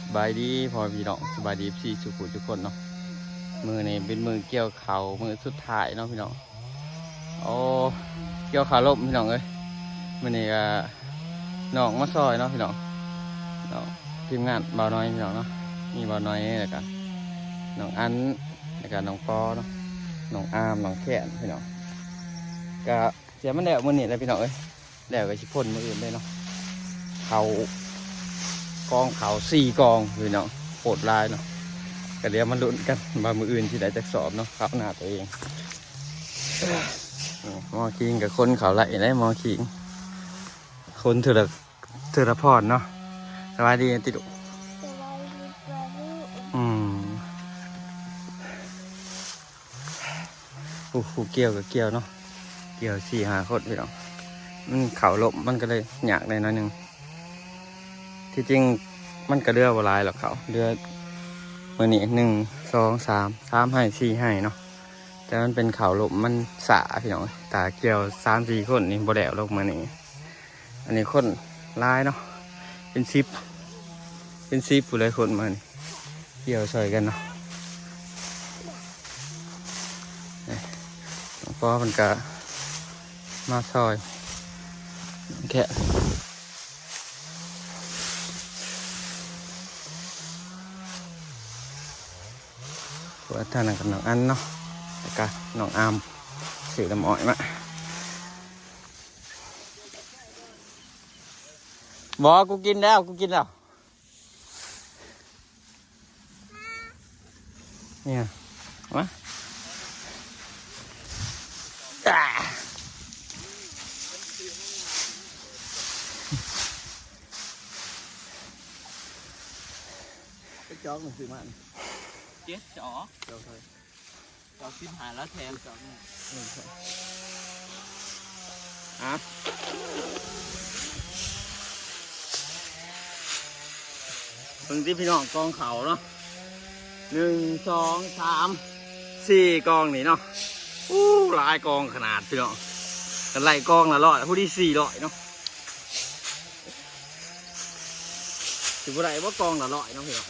ສະບາຍດີພໍ່ແມ່ພີ່ນ້ອງ ສະບາຍດີ ເອັຟຊີ ທຸກຜູ້ທຸກຄົນເນາະ. ມື້ນີ້ເປັນມື້ກ່ຽວເຂົ້າ ມື້ສຸດທ້າຍເນາະພີ່ນ້ອງ. ໂອ້ ກ່ຽວເຂົ້າລົ້ມພີ່ນ້ອງເອີຍ. ມື້ນີ້ກະນ້ອງມາຊ່ອຍເນາະພີ່ນ້ອງເນາະ ທີມງານບ່າວນ້ອຍພີ່ນ້ອງເນາະ. ມີບ່າວນ້ອຍ ແລ້ວກະນ້ອງອັນ ແລ້ວກະນ້ອງປໍເນາະ ນ້ອງອາມ ນ້ອງແຄນພີ່ນ້ອງ. ກະ ສຽມມັນແລ້ວມື້ນີ້ແຫຼະພີ່ນ້ອງເອີຍ. ແລ້ວກໍຊິພົ່ນມື້ອື່ນເດ້ເນາະ. ເຂົ້າ ກອງເຂົ້າສີ່ກອງພີ່ນ້ອງ ໂຄດຫຼາຍເນາະ. ກໍດຽວມາລຸ້ນກັນວ່າມື້ອື່ນຊິໄດ້ຈັກສອບເນາະ ເຂົ້ານາຕົວເອງ. ໝໍຄີງກໍຂົນເຂົ້າໄລ່ໄດ້ ໝໍຄີງ ຂົນເທື່ອລະ ເທື່ອລະຜ່ອນເນາະ. ສະບາຍດີຕິລູກ. ສະບາຍດີປ້າລຸງ. ອືມ. ຜູ້ ຜູ້ກ່ຽວກໍກ່ຽວເນາະ ກ່ຽວສີ່ຫ້າຄົນພີ່ນ້ອງ. ມັນເຂົ້າລົ້ມ ມັນກໍເລີຍຍາກແດ່ໜ້ອຍໜຶ່ງ. ທີ່ຈິງມັນກໍເຫຼືອບໍ່ຫຼາຍດອກເຂົ້າ ເຫຼືອມື້ນີ້ ໜຶ່ງ ສອງ ສາມ ສາມໄຮ່ ສີ່ໄຮ່ເນາະ. ແຕ່ມັນເປັນເຂົ້າລົ້ມ ມັນຊ້າພີ່ນ້ອງ. ຖ້າກ່ຽວສາມສີ່ຄົນນີ້ບໍ່ແລ້ວດອກມື້ນີ້. ອັນນີ້ຄົນຫຼາຍເນາະ ເປັນສິບ ເປັນສິບຜູ້ໃດຄົນມານີ້ ກ່ຽວຊ່ອຍກັນເນາະ. ນີ້ ຫຼວງພໍ່ເພິ່ນກະມາຊ່ອຍແຄະ. ວ່າທ່ານນັ້ນກັບນ້ອງອັນເນາະ ແລ້ວກະນ້ອງອາມ ຊື້ນ້ຳອ້ອຍມາ. ບໍ່ ກູກິນແລ້ວ ກູກິນແລ້ວ. ນີ້ ມາ ໄປຈອກໜັງສືມາ ເຈັດຈອກ ຈອກເທົ່າໃດ? ເກົ້າສິບຫ້າ ແລ້ວແຖມ ອ່ະ ເບິ່ງຕິພີ່ນ້ອງ ກອງເຂົ້າເນາະ ໜຶ່ງ ສອງ ສາມ ສີ່ກອງນີ້ເນາະ. ໂອ້ ຫຼາຍກອງຂະໜາດພີ່ນ້ອງ. ຄັນໄລ່ກອງລະຮ້ອຍ ຜູ້ທີ່ສີ່ຮ້ອຍເນາະ. ຊິບໍ່ໄດ້ບໍ່ ກອງລະຮ້ອຍເນາະພີ່ນ້ອງ.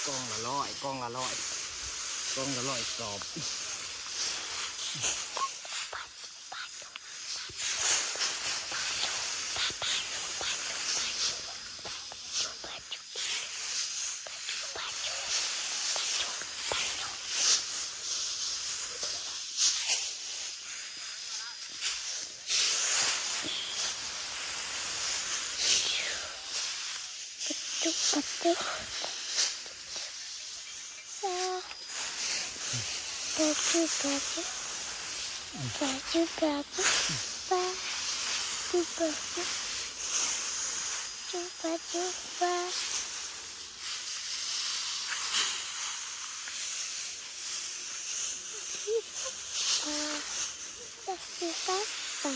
ກອງລະຮ້ອຍ ກອງລະຮ້ອຍ ກອງລະຮ້ອຍສອບ. ປາຈູ ປາຈູ ປາຈູ ປາຈູ ປາຈູ ປາຈູ ປາຈູ ປາຈູ ປາຈູ ປາ ປາ ປາ ປາ ປາ.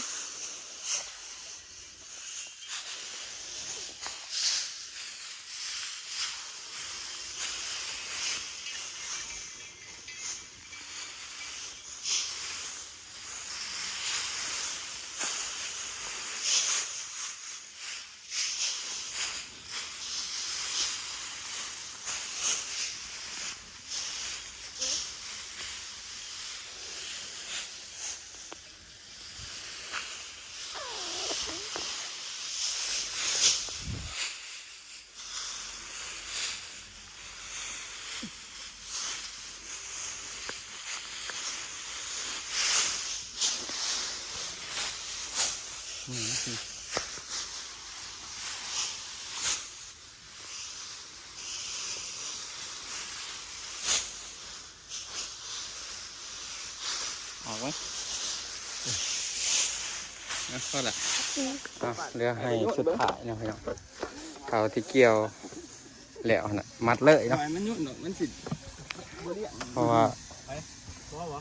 ອອກໄວ້ ເອົາ ພໍລະ ອືມ ອ່ະ ເຫຼືອໄຮ່ສຸດທ້າຍເນາະພີ່ນ້ອງ ເຂົ້າທີ່ກ່ຽວແລ້ວຫັ້ນນະ ມັດເລີຍເນາະ ມັນຫຍຸ້ນດອກ ມັນຊິບໍ່ລ້ຽງ ເພາະວ່າ ບໍ່ບໍ່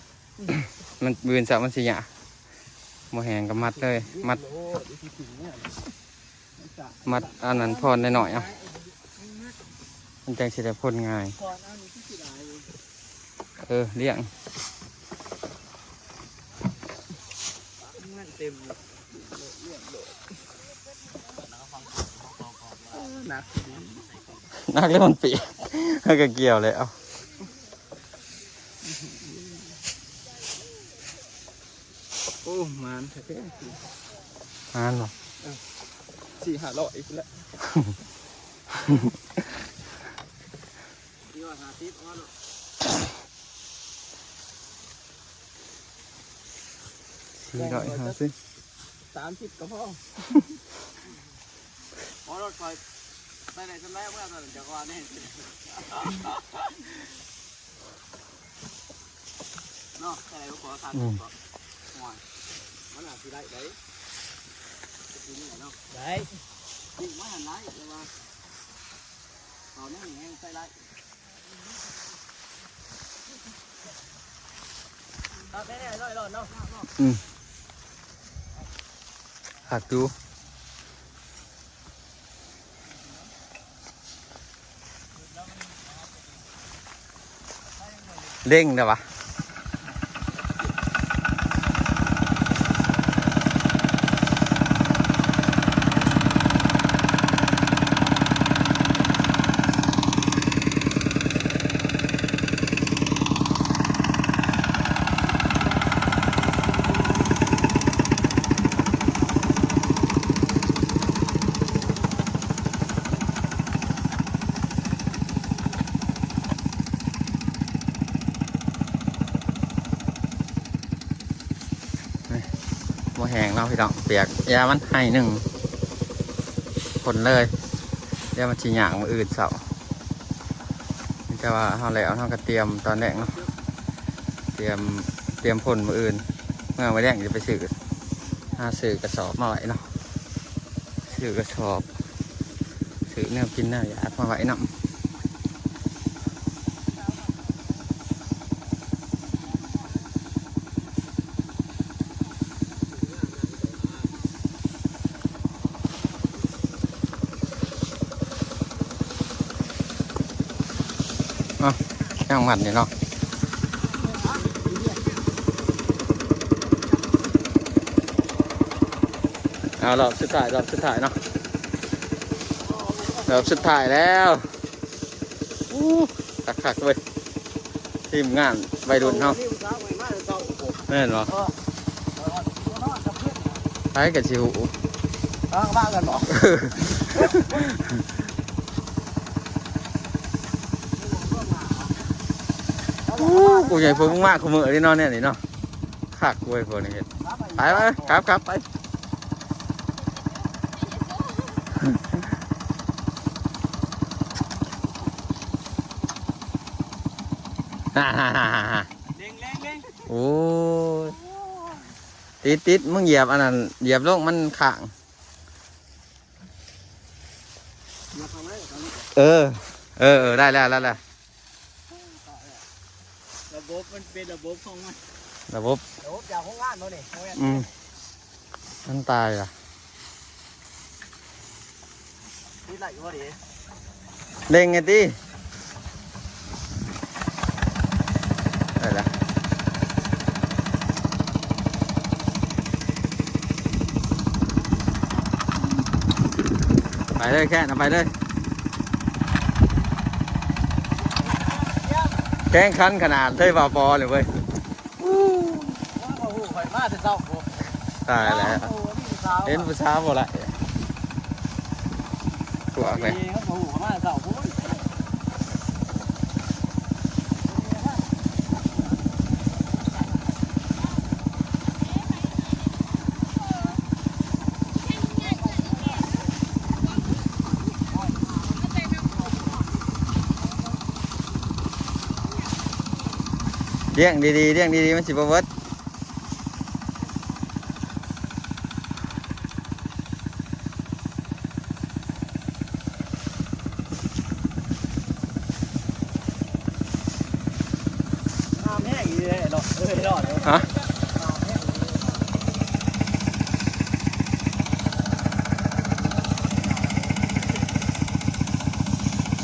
ມັນ ມື້ອື່ນເຊົ້າມັນຊິຍາກ ບໍ່ແຫ້ງກໍມັດເລີຍ ມັດ ມັດອັນນັ້ນພອນໜ້ອຍໆ ເອົາ ມັນຈັ່ງຊິໄດ້ພົ່ນງ່າຍ ເອີ ລ້ຽງ ມັນເຕັມ ລ້ຽງໂລດ. ໜັກ ໜັກແລ້ວມັນເປຍກ ມັນກໍກ່ຽວແລ້ວ. ໂອ້ ໝານແທ້ໆ ໝານບໍ່? ເອີ ສີ່ຫ້າຮ້ອຍພຸ້ນແຫຼະ ສີ່ຮ້ອຍຫ້າສິບ ເອົາມາໂລດ. ສີ່ຮ້ອຍຫ້າສິບ ສາມສິບກໍພໍ ພໍໂລດ. ຂ້ອຍໃສ່ໄດ້ສ່ຳໃດເອົາເມືອສ່ຳນັ້ນ ຈັກວ່າແນ່ເນາະ. ໃສ່ໄດ້ບໍ່ພໍ ສາມສິບກໍ ໂອ້ຍ ມັນອາດຊິໄດ້ໄດ໋ ກິນໄດ້ເນາະ ໄດ້ ກິນມາຫັ້ນໄດ້ ແຕ່ວ່າເອົາແນວນີ້ແຮງໃສ່ໄດ້. ຕັດແນ່ໆ ນ້ອຍໆ ເນາະ. ອືມ ຄັກຢູ່ ເລັ່ງແລ້ວວະ. ບໍ່ແຫ້ງເນາະພີ່ນ້ອງ ປຽກ ຢ່າມັນໄຫ້ໜຶ່ງ ພົ່ນເລີຍ ດຽວມັນຊິຍາກມື້ອື່ນເຊົ້າ. ມີແຕ່ວ່າເຮົາແລ້ວ ເຮົາກໍຕຽມຕອນແລງເນາະ ຕຽມ ຕຽມພົ່ນມື້ອື່ນ ເມື່ອມື້ແລງຈະໄປຊື້ ຫາຊື້ກະສອບມາໄວ້ເນາະ ຊື້ກະສອບ ຊື້ແນວກິນແນວຢາກມາໄວ້ນຳ. ອ່ະ ຍັງມັນຢູ່ເນາະ ເອົາ ລອບສຸດທ້າຍ ລອບສຸດທ້າຍເນາະ ລອບສຸດທ້າຍແລ້ວ. ໂອ້ ຄັກໆ ເວີຍ ທີມງານໄວລຸ້ນເຮົາ ແມ່ນບໍ່? ໃຜກໍຊິຮູ້ ເອີ ວ່າກັນບໍ່? ໂອ້ ຜູ້ໃຫຍ່ເພິ່ນມາຄູ່ມື້ນີ້ເນາະ ແນວນີ້ເນາະ ຄັກເວີຍ ພວກນີ້ເຮັດ ໄປໆ ກັບໆ ໄປ. ເລັງໆໆ ໂອ້ຍ ຕິດໆ ມຶງຢຽບອັນນັ້ນ ຢຽບລົງ ມັນຄ້າງ ຢຽບຂ້າງໃນ ເອີ ເອີ ເອີ ໄດ້ແລ້ວ ໄດ້ແລ້ວ. ລະບົບມັນເປັນລະບົບຂອງມັນ ລະບົບ ລະບົບຈາກໂຮງງານບໍ່ນີ້? ໂຮງງານ ອືມ ມັນຕາຍລະ ຕິດໄດ້ຢູ່ບໍ່ດີ? ເລັ່ງໄງຕິ ໄດ້ລະ ໄປເລີຍ ແຄນ ເອົາໄປເລີຍ. ແຂງຂັນຂະໜາດເລີຍວ່າບໍ່ເລີຍເວີຍ. ໂອ້ໂຫ ຂ້ອຍມາແຕ່ເຊົ້າພຸ້ນ ຕາຍແລ້ວ ໂອ້ໂຫ ມີຜູ້ສາວ ເຫັນຜູ້ສາວບໍ່ລະ ພວກນີ້ ໂອ້ໂຫ ມາແຕ່ເຊົ້າພຸ້ນ. ລ້ຽງດີໆ ລ້ຽງດີໆ ມັນຊິບໍ່ເບິດ. ງາມແຮງອີ່ຫຼີເນາະ ເອີຍ ຮອດເນາະ ຮະ ງາມແຮງອີ່ຫຼ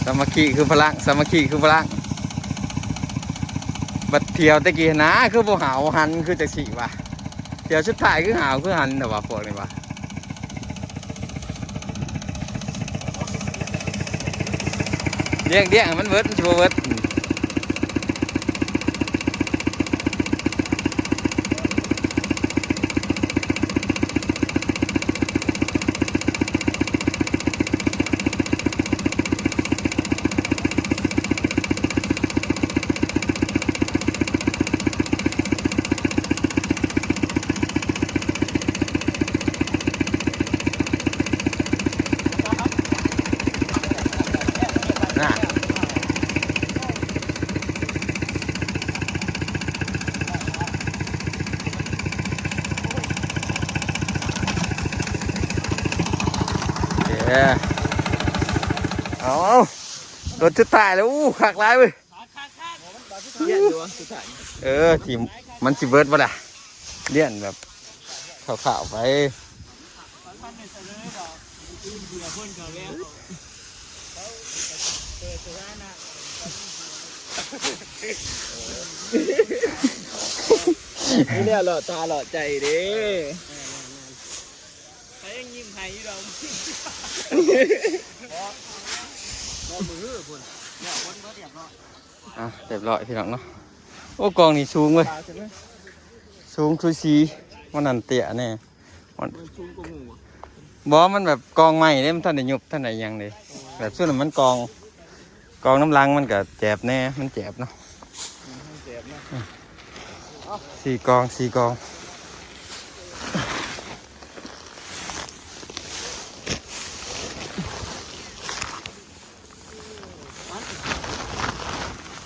ີ. ສາມັກຄີຄືພະລັງ ສາມັກຄີຄືພະລັງ. ບັດທ່ຽວແຕ່ກີ້ຫັ້ນນາ ຄືບໍ່ຫາວຫັນຄືຈັ່ງຊີ້ວະ ທ່ຽວສຸດທ້າຍຄືຫາວຄືຫັນແທ້ວະ ພວກນີ້ວະ. ລ້ຽງ ລ້ຽງໃຫ້ມັນເບິດ ມັນຊິບໍ່ເບິດ. ເອີ ເອົາ ເອົາ ໂດນ ສຸດທ້າຍແລ້ວ. ໂອ້ ຄັກຫຼາຍເວີຍ. ເອີ ທີ່ມັນຊິເບິດບໍ່ລະ? ລ້ຽງແບບຄ່າວໆໄປ. ນີ້ແຫຼະ ຫຼໍ່ຕາຫຼໍ່ໃຈເດ້. ໃຜຍັງຍິ້ມໃຫ້ຢູ່ດອກ. ບໍ່ ບໍ່ມືຮືພຸ້ນ ແລ້ວຄົນບໍ່ຮຽບຮ້ອຍ. ອ່ະ ຮຽບຮ້ອຍພີ່ນ້ອງເນາະ. ໂອ້ ກອງນີ້ສູງເວີຍ. ສູງສູສີ. ມັນນັ້ນເຕ້ຍແນ່. ມັນ ມັນສູງກວ່າໝູ່ຫວະ? ບໍ່ ມັນແບບກອງໃໝ່ເດ້ ມັນທັນໄດ້ຍຸບທັນໄດ້ຫຍັງເດ້. ອໍ ແບບຊຸມນັ້ນມັນກອງ ກອງນຳຫຼັງມັນກະແຈບແນ່ ມັນແຈບເນາະ. ອືມ ມັນແຈບເນາະ. ອືມ ສີ່ກອງ ສີ່ກອງ.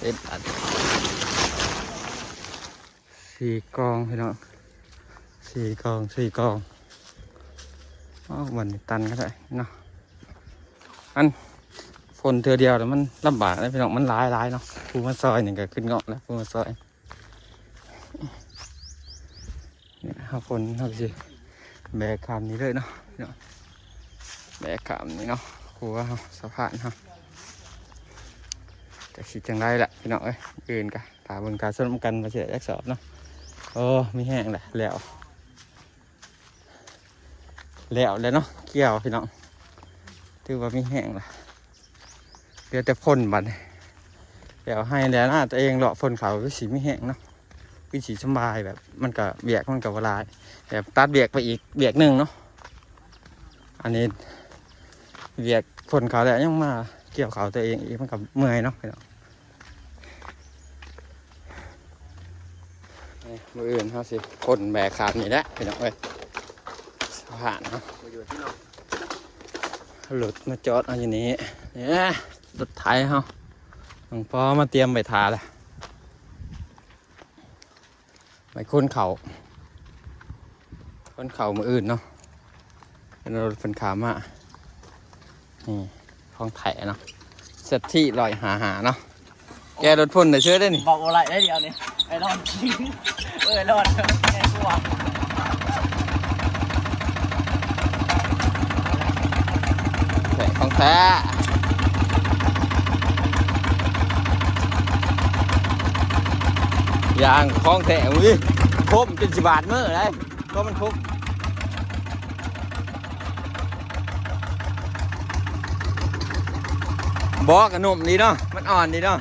ເອັດອັນ ສີ່ກອງພີ່ນ້ອງ ສີ່ກອງ ສີ່ກອງ. ເອົາ ບັດນີ້ຕັນກໍໄດ້ເນາະ. ອັນ ຝົນເທື່ອດຽວແລ້ວມັນລຳບາກເດ້ພີ່ນ້ອງ ມັນຫຼາຍໆເນາະ. ຜູ້ມາຊ່ອຍນີ້ກໍຂຶ້ນເງາະແລ້ວ ຜູ້ມາຊ່ອຍ. ນີ້ເຮົາ ຝົນເຮົາຊິແບກຂ້າມນີ້ເລີຍເນາະພີ່ນ້ອງ ແບກຂ້າມນີ້ເນາະ. ຂົວເຮົາ ສະພານເຮົາ ຈັກຊິຈັ່ງໃດລະພີ່ນ້ອງເອີຍ. ອື່ນກະຖ້າເບິ່ງຖ້າຊົມກັນວ່າຊິໄດ້ຈັກສອບເນາະ. ໂອ້ ມີແຮງແຫຼະ ແລ້ວ ແລ້ວແລ້ວເນາະ ກ່ຽວພີ່ນ້ອງ ຖືວ່າມີແຮງລະ. ເຫຼືອແຕ່ພົ່ນບັດນີ້ ແລ້ວໄຮ່ແລ້ວນາຕົວເອງ ເລາະພົ່ນເຂົ້າຄືຊິມີແຮງເນາະ ຄືຊິສະບາຍ. ແບບມັນກະ ວຽກມັນກະບໍ່ຫຼາຍ ແບບຕັດວຽກໄປອີກວຽກໜຶ່ງເນາະ. ອັນນີ້ວຽກພົ່ນເຂົ້າແລ້ວ ຍັງມາກ່ຽວເຂົ້າຕົວເອງອີກ ມັນກະເມື່ອຍເນາະພີ່ນ້ອງ. ມື້ອື່ນເຮົາຊິຂົນແບກຂ້າມນີ້ແຫຼະພີ່ນ້ອງເອີຍ. ສະພານເນາະ ເອົາລົດມາຈອດເອົາຢູ່ນີ້. ນີ້ລົດໄຖເຮົາ ຫຼວງພໍ່ມາຕຽມໄວ້ຖ້າແລ້ວ ໄວ້ຂົນເຂົ້າ ຂົນເຂົ້າມື້ອື່ນເນາະ. ເປັນລົດເພິ່ນຂາມາ ນີ້ ຂອງແທ້ເນາະ ເສດຖີຮ້ອຍຫ້າຫ້າເນາະ. ແກລົດພົ່ນໄດ້ເຊີຍເດ້ນີ້ ເວົ້າບໍ່ໄດ້ເດ້ດຽວນີ້. ໄອ້ລອນ ເອີຍ ລອນ ແກກວ່າ ແທ້ ຂອງແທ້ ຢ່າງຂອງແທ້. ອຸ້ຍ ຄົມຈົນຊິບາດມືໄດ໋ ກໍມັນຄົມ. ບໍ່ ກະໜຸ່ມດີເນາະ ມັນອ່ອນດີເນາະ.